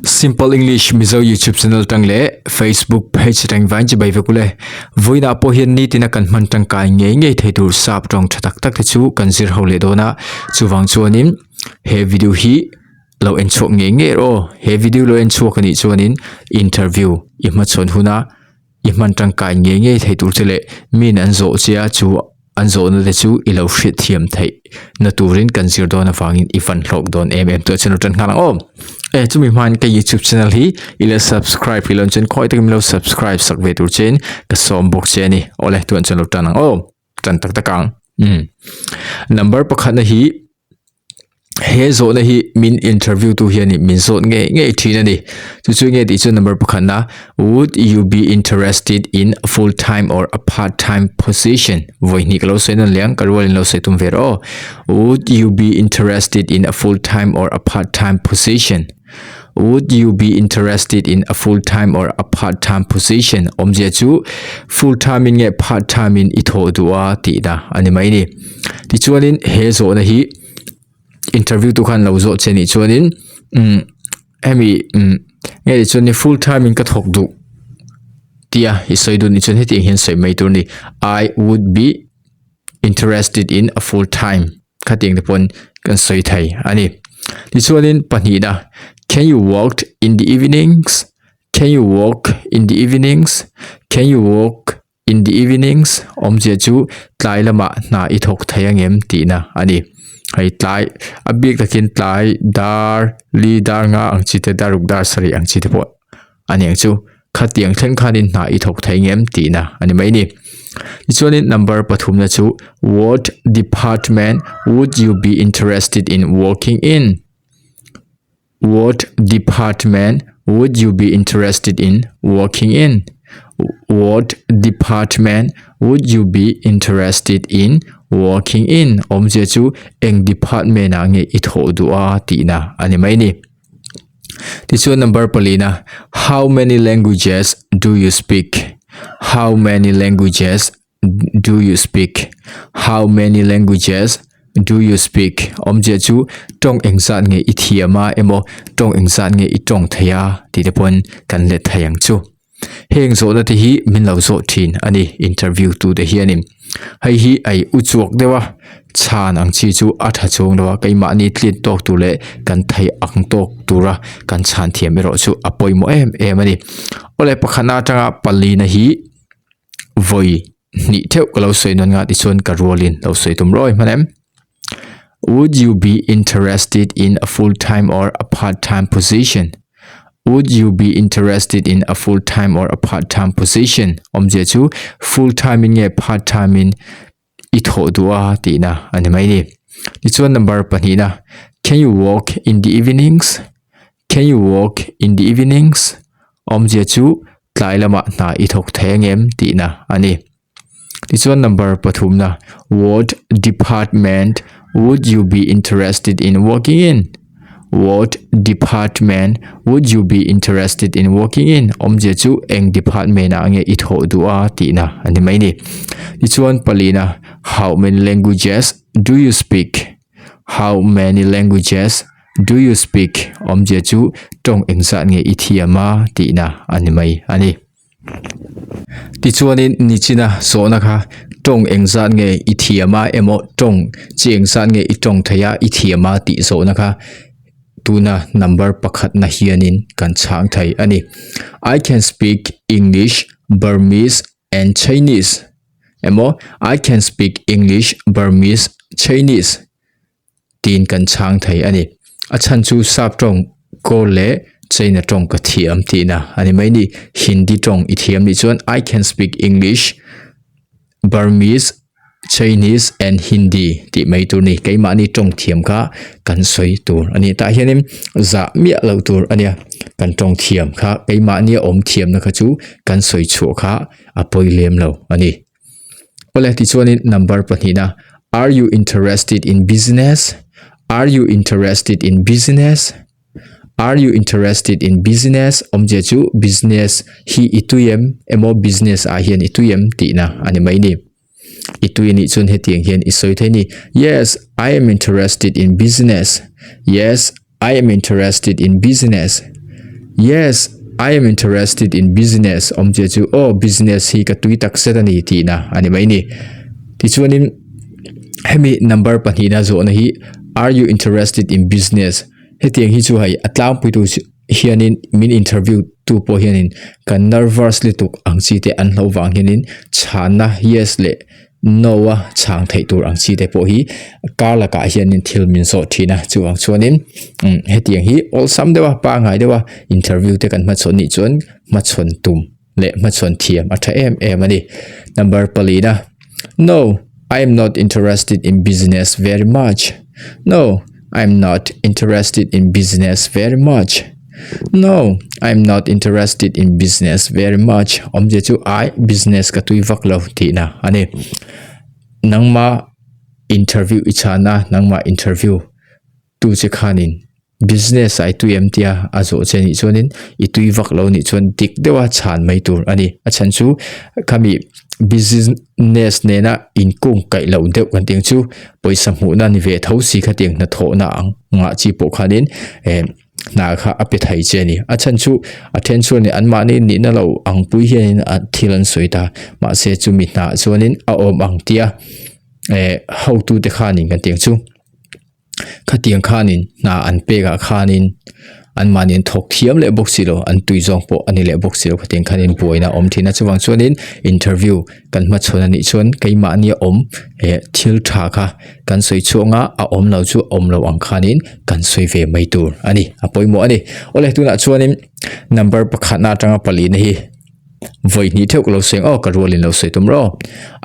Simple English Mizo YouTube channel tang leh Facebook page atang vain chi bai vek ule. Vawiinah pawh hian nitina kan hman tangkai ngei ngei thei tur sap tawng tha tak tak te chu kan zir ho leh dawn a. Chuvang chuanin he video hi lo en chhuak ngei ngei rawh aw. He video lo en chhuak anih chuanin interview i hmachhawn huna i hman tangkai ngei ngei thei tur che leh min an zawh che a chu an zawhna te chu i lo hriat thiam theih na turin kan zir dawn avangin i van hlawk dawn em em tawh a channel tan nghal ang aw e chumi hmain ka youtube channel hi i la subscribe hi lo chuan khawi takin min lo subscribe sak ve tur chein ka sawm bawk che a ni awle tuan chuan lo tan ang aw tan tak tak ang um number pakhat na hi He zawhna hi min interview tu hian min zawt ngei ngei thin a ni. Chu chu nge tih chu number pakhatna would you be interested in a full time or a part time position vawi hnih ka lo sawi nawn leh ang ka rualin lo sawi tum ve rawh aw. Would you be interested in a full time or a part time position? Would you be interested in a full time or a part time position? Awmzia chu full time in nge part time in i thawh duh a tihna a ni mai ni. Tichuanin he zawhna hi interview tu khan lo zawh che nih chuanin umm hemi umm nge ni chuan full time in ka thawk duh tia i sawi duh nih chuan hetiang hian sawi mai tur a ni. I would be interested in a full time khatiang te pawn kan sawi thei a ni tichuanin pahnihna can you work in the evenings can you work in the evenings can you work in the evenings awmzia chu tlai lamah hna i thawk thei angem tihna a ni hei tlai a bik takin tlai dar li dar nga ang chi te dar ruk dar sarih ang chi te pawh a ni ang chu khatiang thleng khanin hna i thawk thei ngem tihna a ni mai ni tichuanin number pathumna chu what department would you be interested in working in what department would you be interested in working in what department would you be interested in working in awmzia chu eng department ah nge i thawh duh a tihna a ni mai ni. Tichuan number palina how many languages do you speak how many languages do you speak how many languages do you speak awmzia chu tawng engzat nge i thiam a emaw tawng engzat nge i tawng thei a tih te pawn kan let thei ang chu. Heng zawhna te hi min lo zawh thin a ni interview tu te hianin hei hi a i u chuak deuh a chhan ang chi chu a tha chuang lo a keimahni tlin tawk tur leh kan theih ang tawk tura kan chhan thiam erawh chu a pawimawh em em a ni awle pakhatna atanga palina hi vawi hnih theuh ka lo sawi nawn nga tichuan ka rualin lo sawi tum rawih hman em. Would you be interested in a full-time or a part-time position? Would you be interested in a full-time or a part-time position? Awmzia chu full-time in nge part-time in i thawh duh a tihna a ni mai ni. Tichuan number pahnihna, can you work in the evenings? Can you work in the evenings? Awmzia chu tlai lamah hna i thawk thei angem tihna a ni. Tichuan number pathumna what department would you be interested in working in? What department would you be interested in working in? Awmzia chu eng department ah nge i thawh duh a tihna a ni mai ni. Tichuan palina how many languages do you speak? How many languages do you speak? Awmzia chu tawng engzat nge i thiam a tihna a ni mai a ni. Tichuanin nichina sawhna kha tawng engzat nge i thiam a emaw tawng chi engzat nge i tawng thei a i thiam a tih zawhna kha tuna number pakhatna hianin kan chhang thei a ni. I can speak English, Burmese and Chinese emaw I can speak English, Burmese, Chinese tiin kan chhang thei a ni. A chhan chu sap tawng kawl leh China tawng ka thiam tihna a ni mai ni. Hindi tawng i thiam nih chuan I can speak English, Burmese, Chinese and Hindi tih mai tur ni. Keimahni tawng thiam kha kan sawi tur a ni. Tah hianin zah miah loh tur a nia. Kan tawng thiam kha keimahnia awm thiamna kha chu kan sawi chhuah kha a pawi lem lo a ni. Awle tichuanin number pahnihna Are you interested in business? Are you interested in business? Are you interested in business? Awmzia chu business hi i tui em emaw business ah hian i tui em tihna a ni mai ni. I tui anih chuan hetiang hian i sawi thei ni. Yes, I am interested in business. Yes, I am interested in business. Yes, I am interested in business awmzia chu aw business hi ka tui tak zet a ni tihna a ni mai ni. Tichuanin hemi number pahnihna zawhna hi Are you interested in business? Hetiang hi chu hei a tlangpuitu hianin min interview tu pawh hianin kan nervous lutuk ang chi te an hloh vang hianin chhanna yes leh no a chhang theih tur ang chi te pawh hi kar lakah hianin thil min zawh thin a chuvang chuanin umm hetiang hi awlsam deuh a pangngai deuh a interview te kan hmachhawn nih chuan hmachhawn tum leh hmachhawn thiam a tha em em a ni. Number palina No I am not interested in business very much No I am not interested in business very much No I am not interested in business very much awmzia chu ai business ka tui vak lo tihna a ni. Nangma interview i chhana nangma interview tu che khanin Business ah i tui em tia a zawh che nih chuanin i tui vak lo nih chuan dik deuha chhan mai tur a ni. A chhan chu khami business nena inkung kaih loh deuh kan tih ang chu pawisa hmuhna ni ve tho si khatiang hnathawhna ang ngah chi pawh khanin eh hna kha a pe thei che a ni. A chhan chu a then chuanin anmahni nihna lo ang pui hianin thil an sawi ta mahse chumi hnaah chuanin a awm ang tia eh hotute khanin kan tih ang chu. Khatiang khanin hna an pekah khanin anmahni an thawk thiam leh bawk si lo, an tui zawng pawh a ni leh bawk si lo khatiang khanin buaina a awm thin a. Chuvang chuanin interview kan hmachhawn a nih chuan keimahni a awm eh thil tha kha kan sawi chhuak a, a awm lo chu awm lo ang khanin kan sawi ve mai tur a ni, a pawimawh a ni. Awle tunah chuanin number pakhatna atanga palina hi vawi hnih theuh ka lo sawi ang aw, ka rualin lo sawi tum rawh aw.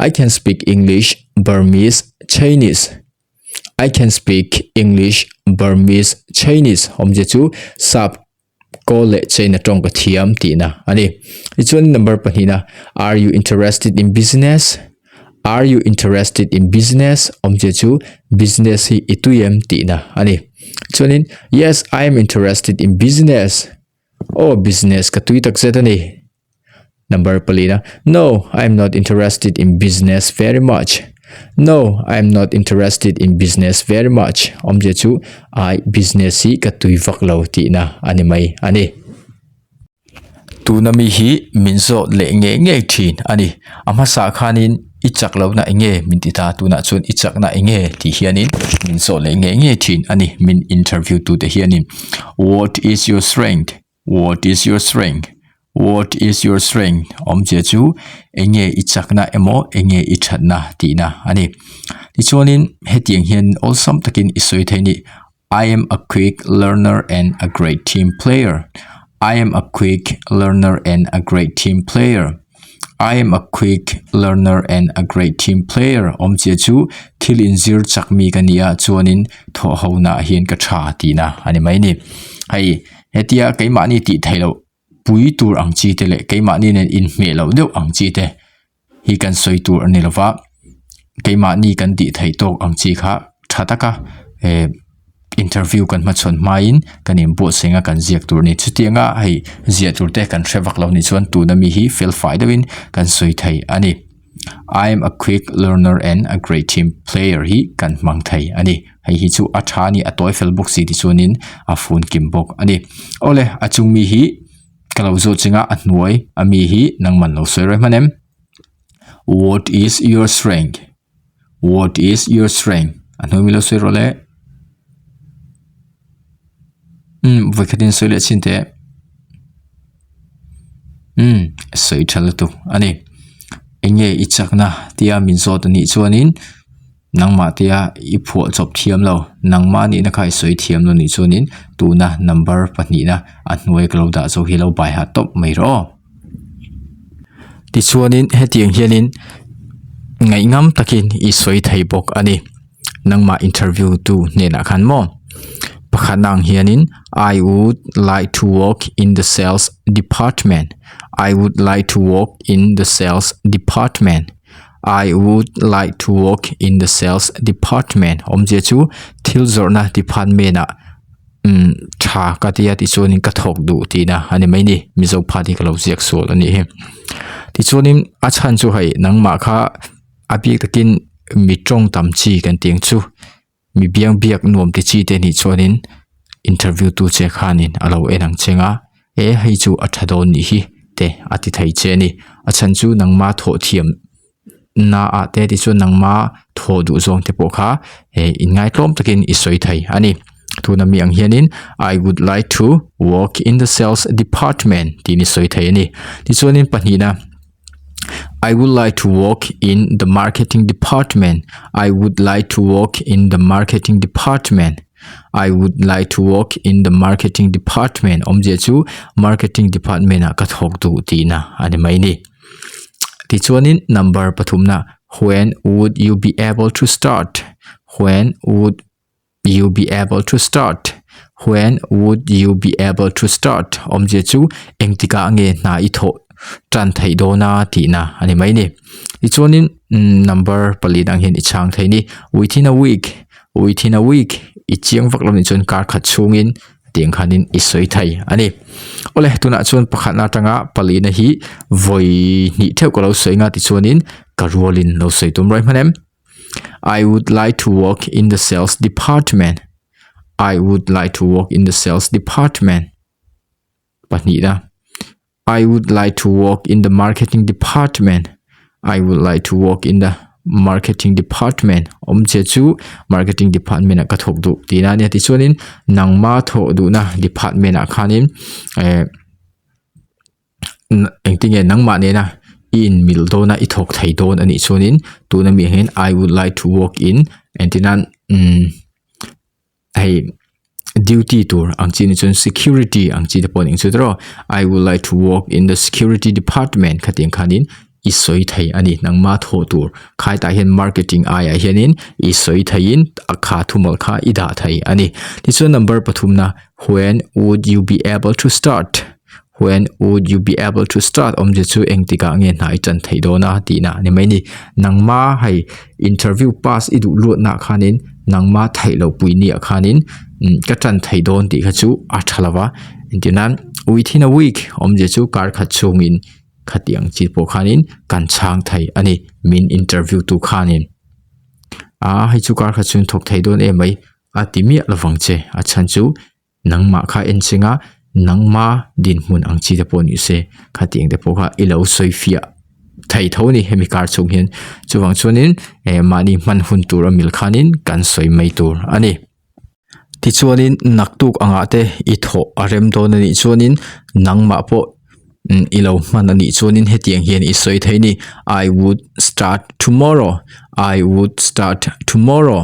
I can speak English, Burmese, Chinese. I can speak English, Burmese, Chinese awmzia chu sap kawl leh China tawng ka thiam tihna a ni. Tichuan number pahnihna Are you interested in business? Are you interested in business? Awmzia chu business hi i tui em tihna a ni. Chuanin Yes, I am interested in business. Aw business ka tui takzet a ni. Number palina, No, I am not interested in business very much. No, I am not interested in business very much. Awmzia chu ai business hi ka tui vak lo tihna a ni mai a ni. Tuna mi hi min zawt leh ngei ngei thin a ni. A hmasa khanin i chak lohna eng nge min ti ta, tunah chuan i chakna eng nge tih hianin min zawt leh ngei ngei thin a ni. Min interview tute hianin What is your strength? What is your strength? What is your strength? Awmzia chu enge i chakna emaw enge i thatna tihna a ni. Tichuanin hetiang hian awlsam takin i sawi thei a ni. I am a quick learner and a great team player. I am a quick learner and a great team player. I am a quick learner and a great team player. Awmzia chu thil inzir chak mi ka ni a chuanin thawh ho naah hian ka tha tihna a ni mai a ni. Hei hetia keimahni tih theih loh pui tur ang chi te leh keimahni nen inhmeh loh deuh ang chi te hi kan sawi tur a ni lo va, keimahni kan tih theih tawk ang chi kha tha taka eh interview kan hmachhawn hmain kan inbuatsaih a kan ziak tur a ni. Chutianga hei ziah tur te kan hre vak lo nih chuan tuna mi hi fel fai deuhin kan sawi thei a ni. I am a quick learner and a great team player hi kan hmang thei a ni. Hei hi chu a tha a ni a tawi fel bawk si tichuanin a fun kim bawk a ni. Awle a chung mi hi ka lo zawt chinga a hnuai a mi hi nangman lo sawi reng hman em? What is your strength? What is your strength? A hnuai mi lo sawi rawh le. Umm vawikhatin sawi leh chin teh. Umm sawi tha lutuk a ni. Enge i chakna tia min zawt anih chuanin nangmah tia i phuah chawp thiam lo nangmah nihna kha i sawi thiam lo nih chuanin tuna number pahnihna a hnuai ka lo dah zawk hi lo bai ha tawp mai rawh aw. Tichuanin hetiang hianin ngaihngam takin i sawi thei bawk a ni. Nangmah interview tu hnenah khan maw pakhat ang hianin I would like to work in the sales department I would like to work in the sales department I would like to work in the sales department awmzia chu thil zawrhna department ah umm tha ka tia tichuanin ka thawk duh tihna a ni mai ni mizo phat hi ka lo ziak sual a nih hi tichuanin a chhan chu hei nangmah kha. A bik takin mi tawng tam chi kan tih ang chu mi biang biak nuam ti chi te nih chuanin interview tu che khanin a lo en ang cheng a. E hei chu a tha dawn nih hi te a ti thei che a ni. A chhan chu nangma thawh thiam na ah te tichuan nangma thawh duh zawng te pawh kha eh inngaihtlawm takin i sawi thei a ni. Tuna mi ang hianin I would like to work in the sales department tiin i sawi thei a ni. Tichuanin pahnihna I would like to work in the marketing department. I would like to work in the marketing department. I would like to work in the marketing department awmzia chu marketing department ah ka thawk duh tihna a ni mai a ni. Tichuanin number pathumna when would you be able to start? When would you be able to start? When would you be able to start? Awmzia chu engtikah nge hna i thawh tan theih dawn a tihna a ni mai a ni. Tichuanin number pali dang hian i chhang thei a ni. Within a week Within a week i chiang vak lo nih chuan kar khat chhungin tiang khanin i sawi thei a ni. Awle tunah chuan pakhatna atanga palina hi vawi hnih theuh ka lo sawi nga tichuanin ka rualin lo sawi tum rawih hman em. I would like to work in the sales department. I would like to work in the sales department. Pahnihna. I would like to work in the marketing department. I would like to work in the marketing department. Awmzia chu marketing department ah ka thawk duh tihna a nia. Tichuanin nangma thawh duhna department ah khanin eh engtin nge nangmah nena i inmil dawn a i thawk thei dawn a nih chuanin tuna mi ang hian I would like to work in engtin umm hei duty tur ang chi ni chuan security ang chi te pawh ning chu tiraw I would like to work in the security department khatiang khanin i sawi thei a ni nangma thawh tur khai tah hian marketing aiah hianin i sawi theiin a kha thumal kha i dah thei a ni tichuan number pathumna when would you be able to start When would you be able to start awmzia chu engtikah nge hna i chan theih dawn a tihna a ni mai ni. Nangma hei interview pass i duh luatna khanin nangma theih loh pui nia khanin ka chan theih dawn tih kha chu a tha lo va. Engtinan within a week awmzia chu kar khat chhungin khatiang chi pawh khanin kan chhang thei a ni min interview tu khanin. A hei chu kar khat chhungin thawk thei dawn em mai a ti miah lovang che a chhan chu Nangmah kha en ching a, nangma dinhmun ang chi te pawh ni se, khatiang te pawh kha i lo sawi fiah thei tho a ni hemi kar chhung hian. Chuvang chuanin eh mahni hman hun tur a mil khanin kan sawi mai tur a ni. Tichuanin naktuk angah te i thawh a rem dawn a nih chuanin nangmah pawh i lo hman a nih chuanin hetiang hian i sawi thei a ni, I would start tomorrow, I would start tomorrow,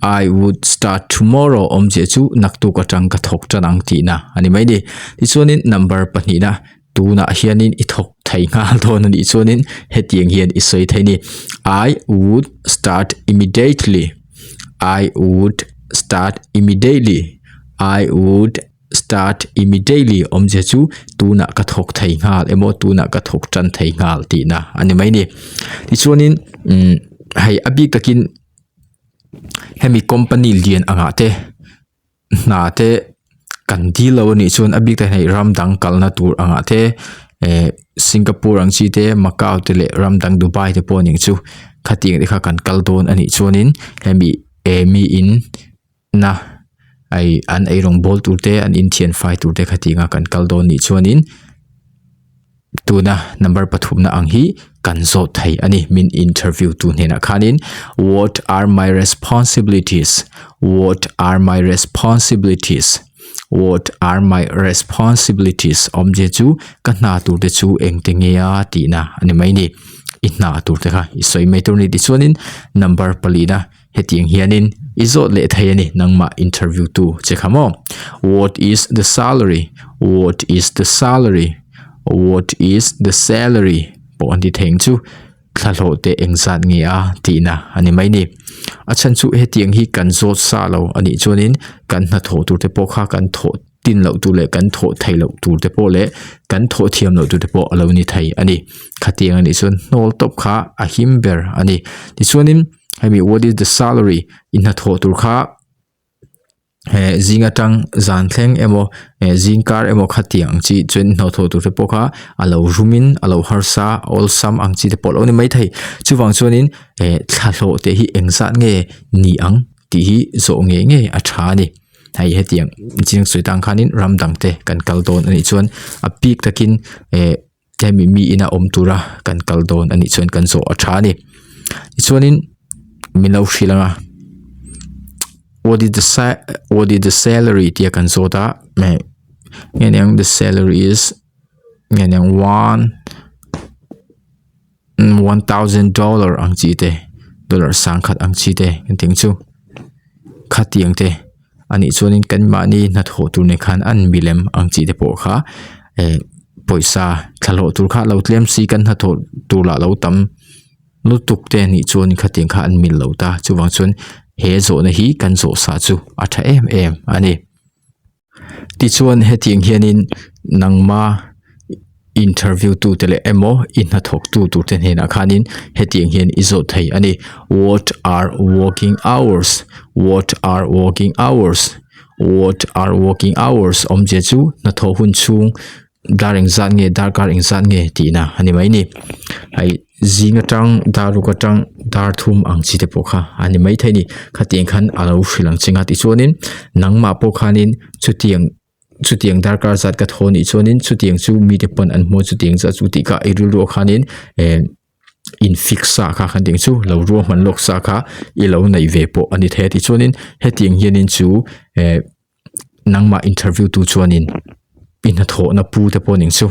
I would start tomorrow awmzia chu naktuk atang ka thawk tan ang tihna a ni mai ni. Tichuanin number pahnihna tunah hianin i thawk thei nghal dawn a nih chuanin hetiang hian i sawi thei a ni, I would start immediately, I would start immediately, I would Start immediately awmzia chu tunah ka thawk thei nghal emaw tunah ka thawk tan thei nghal tihna a ni mai ni. Tichuanin umm hei a bik takin hemi company lian angah te hna te kan dil lo a nih chuan a bik takin hei ram dang kalna tur angah te eh Singapore ang chi te Macau te leh ram dang Dubai te pawh a nih chu khatiang te kha kan kal dawn a nih chuanin hemi eh miin. na ai an ei rawng bawl tur te an inthian fai tur te khatinga kan kal dawn nih chuanin tuna number pathumna ang hi kan zawt thei a ni min interview tu hnenah khanin what are my responsibilities what are my responsibilities what are my responsibilities awmzia chu ka hna tur te chu engte nge a tihna a ni mai ni i hna tur te kha i sawi mai tur a ni tichuanin number palina. Hetiang hianin i zawt leh thei a ni nangmah interview tu che kha maw? What is the salary? What is the salary? What is the salary? pawh an ti thei ang chu. Thla hlawh teh engzat nge a tihna a ni mai ni. A chhan chu hetiang hi kan zawt sa lo a nih chuanin kan hnathawh tur te pawh kha kan thawh tin loh tur leh kan thawh theih loh tur te pawh leh kan thawh thiam loh tur te pawh a lo ni thei a ni. Khatiang a nih chuan hnawl tawp kha a him ber a ni. Tichuanin hemi what is the salary i hnathawh tur kha eh zing atang zan thleng emaw eh zing kar emaw khatiang ang chi chuan hnathawh tur te pawh kha a lo rum in a lo harsa awlsam ang chi te pawh a lo ni maithei. Chuvang chuanin eh thla hlawh te hi engzat nge ni ang tih hi zawh ngei ngei a tha a ni. Hei hetiang chiang sawi tan khanin ram dang te kan kal dawn a nih chuan a bik takin eh hemi mi ina awm tura kan kal dawn a nih chuan kan zawh a tha a ni. Tichuanin min lo hrilh ang a what is the sa what is the salary tih a kan zawt a nge niang the salary is nge niang one $1000 ang chi te dollar sangkhat ang chi te kan tih ang chu khatiang te anih chuanin kan mahni hnathawh tur nen khan an milem ang chi te pawh kha eh pawisa thlahlawh tur kha lo tlem si kan hnathawh tur lah lo tam lutuk te anih chuan khatiang kha an mil lo ta chuvang chuan he zawhna hi kan zawh sa chu a tha em em a ni. Tichuan hetiang hianin nangma interview tu te leh emaw i hnathawk tu tur te hnenah khanin hetiang hian i zawt thei a ni. What are working hours? What are working hours? What are working hours? Awmzia chu hnathawh hun chhung dar engzat nge darkar engzat nge tihna a ni mai ni. Hei zing atang dar ruk atang dar thum ang chi te pawh kha a ni mai thei a ni. Khatiang khan a lo hrilh ang che nga tichuanin nangmah pawh khanin chutiang chutiang darkar zat ka thaw anih chuanin chutiang chu mite pawn an hmu a chutiang zat chu tih kha i rilru ah khanin eh in fix sa kha kan tih ang chu lo ruahman lawk sa kha i lo neih ve pawh a ni thei a tichuanin hetiang hianin chu eh. nangmah interview tu chuanin i hnathawhna pu te pawh ning chu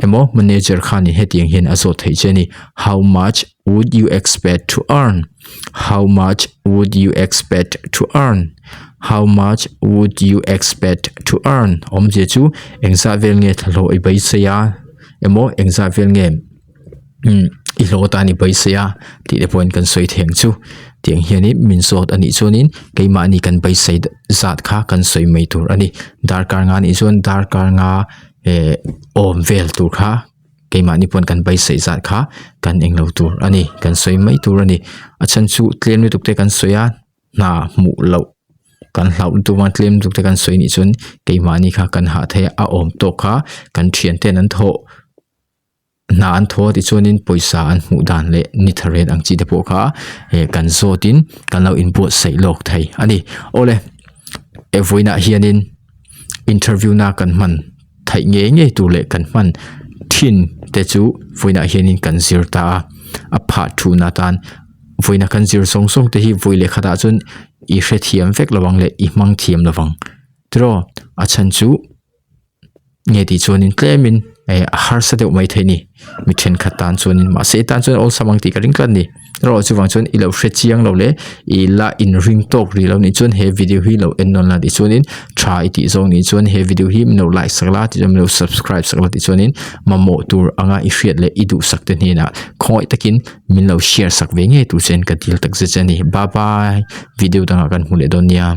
emaw manager khanin hetiang hian a zawt theih che a ni how much would you expect to earn how much would you expect to earn how much would you expect to earn awmzia chu engzah vel nge thlahlawh i beisei a emaw engzah vel nge umm i hlawh atan i beisei a tih te pawhin kan sawi thei ang chu tiang hianin min zawt a nih chuanin keimahni kan beisei zat kha kan sawi mai tur a ni darkar nga nih chuan darkar nga eh awm vel tur kha keimahni pawn kan beisei zat kha kan englo tur a ni kan sawi mai tur a ni a chhan chu tlem lutuk te kan sawi a hna hmuh loh kan hlauh lutuk a tlem lutuk te kan sawi nih chuan keimahni kha kan hah thei a a awm tawk kha kan thianten an thawh. Hna an thaw a tichuanin pawisa an hmuh dan leh ni tha ren ang chi te pawh kha eh kan zawtin kan lo inbuatsaih lawk thei a ni. Awle e vawiinah hianin interview na kan hman theih ngei ngei tur leh kan hman thin te chu vawiinah hianin kan zir ta a, a phah thuna tan vawiina kan zir zawng zawng te hi vawi leh khatah chuan i hrethiam vek lo ang leh i hmang thiam lo vang tiraw a chhan chu. Nge tih chuanin tlemin eh a harsa deuh mai thei a ni mi thenkhat tan chuanin mahse i tan chuan awlsam ang tih ka ring tlat a ni erawh chuvang chuan i lo hre chiang lo leh i la inring tawk rih lo nih chuan he video hi lo en nawn la tih chuanin tha i tih zawng nih chuan he video hi min lo like sak la tichuan min lo subscribe sak la tih chuanin mamawh tur anga i hriat leh i duhsak te hnenah khawngaih takin min lo share sak ve ngei tur chuan ka dil takzet che a ni bye bye video dangah kan hmu leh dawn nia.